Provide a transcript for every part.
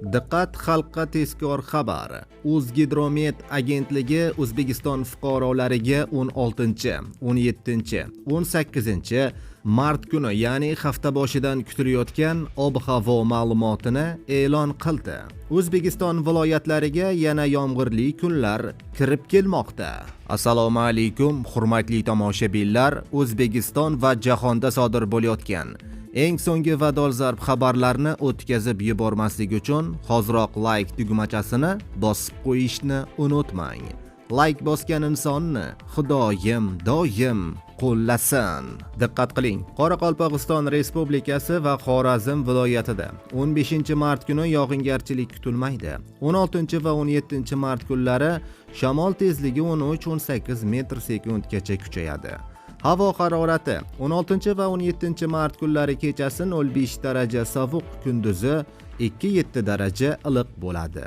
Diqqat, xalqqa tezkor xabar! O'zgidromet agentligi O'zbekiston fuqarolariga 16, 17, 18 mart kuni, ya'ni hafta boshidan kutilayotgan ob-havo ma'lumotini e'lon qildi. O'zbekiston viloyatlariga yana yomg'irli kunlar kirib kelmoqda. Assalomu alaykum, hurmatli tomoshabinlar. O'zbekiston va jahonda sodir bo'layotgan eng so'nggi va dolzarb xabarlarni o'tkazib yubormaslik uchun hoziroq like tugmachasini bosib qo'yishni unutmang. Like bosgan insonni Xudoyim doim qo'llasin. Diqqat qiling, Qoraqalpog'iston Respublikasi va Xorazm viloyatida 15 mart kuni yog'ingarchilik kutilmaydi. 16 va 17 mart kunlari shamol tezligi 13-18 metr sekundgacha kuchayadi. Havo harorati 16 va 17 mart kunlari kechasi 0,5 daraja sovuq, kunduzi 2-7 daraja iliq bo'ladi.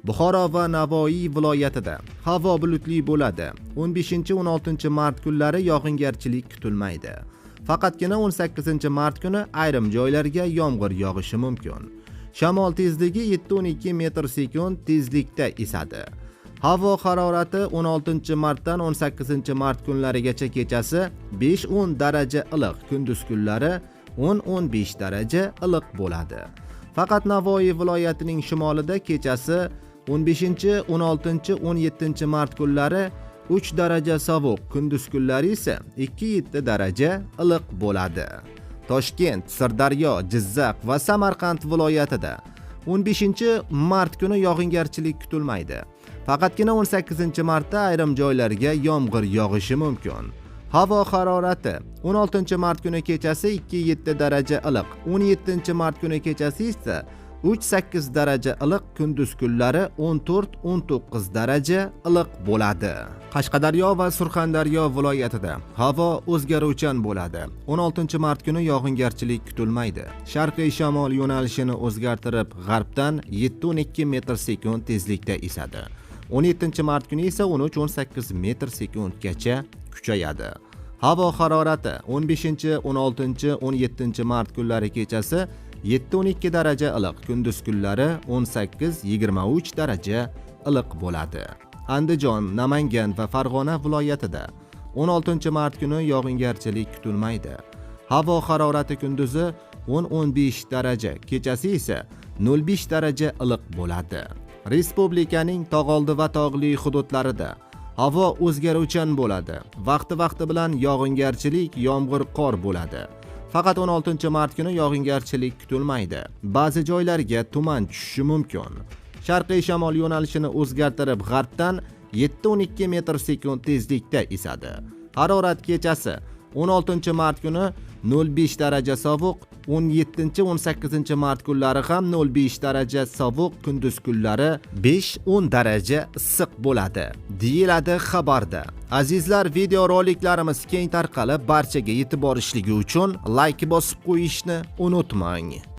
Buxoro va Navoiy viloyatida havo bulutli bo'ladi. 15-16 mart kunlari yog'ingarchilik kutilmaydi. Faqatgina 18 mart kuni ayrim joylarga yomg'ir yog'ishi mumkin. Shamol tezligi 7-12 metr sekund tezlikda esadi. Havo harorati 16 martdan 18 mart kunlarigacha kechasi 5-10 daraja iliq, kunduz kunlari 10-15 daraja iliq bo'ladi. Faqat Navoiy viloyatining shimolida kechasi 15, 16, 17 mart kunlari 3 daraja sovuq, kunduz kunlari esa 2-7 daraja iliq bo'ladi. Toshkent, Sirdaryo, Jizzax va Samarqand viloyatida 15 mart kuni yog'ingarchilik kutilmaydi. Faqatgina 18 martda ayrim joylarga yomg'ir yog'ishi mumkin. Havo harorati 16 mart kuni kechasi 2-7 daraja iliq, 17 mart kuni kechasi esa 3-8 daraja iliq, kunduz kunlari 14-19 daraja iliq bo'ladi. Qashqadaryo va Surxondaryo viloyatida havo o'zgaruvchan bo'ladi. 16 mart kuni yog'ingarchilik kutilmaydi. Sharqiy shamol yo'nalishini o'zgartirib, g'arbdan 7-12 metr sekund tezlikda esadi. 17 mart kuni esa 13-18 metr sekundgacha kuchayadi. Havo harorati 15, 16, 17 mart kunlari kechasi 7-12 daraja iliq, kunduz kunlari 18-23 daraja iliq bo'ladi. Andijon, Namangan va Farg'ona viloyatida 16 mart kuni yog'ingarchilik kutilmaydi. Havo harorati kunduzi 10-15 daraja, kechasi esa 0,5 daraja iliq bo'ladi. Respublikaning tog'oldi va tog'li hududlarida havo o'zgaruvchan bo'ladi. Vaqti-vaqti bilan yog'ingarchilik, yomg'ir, qor bo'ladi. Faqat 16 mart kuni yog'ingarchilik kutilmaydi. Ba'zi joylarga tuman tushishi mumkin. Sharqiy shamol yo'nalishini o'zgartirib, g'arbdan 7-12 metr sekund tezlikda esadi. Harorat kechasi 16 mart kuni 0,5 daraja sovuq, 17-18 mart kunlari ham 0,5 daraja sovuq, kunduz kunlari 5-10 daraja issiq bo'ladi, deyiladi xabarda. Azizlar, video roliklarimiz keng tarqalib, barchaga yetib borishligi uchun like bosib qo'yishni unutmang.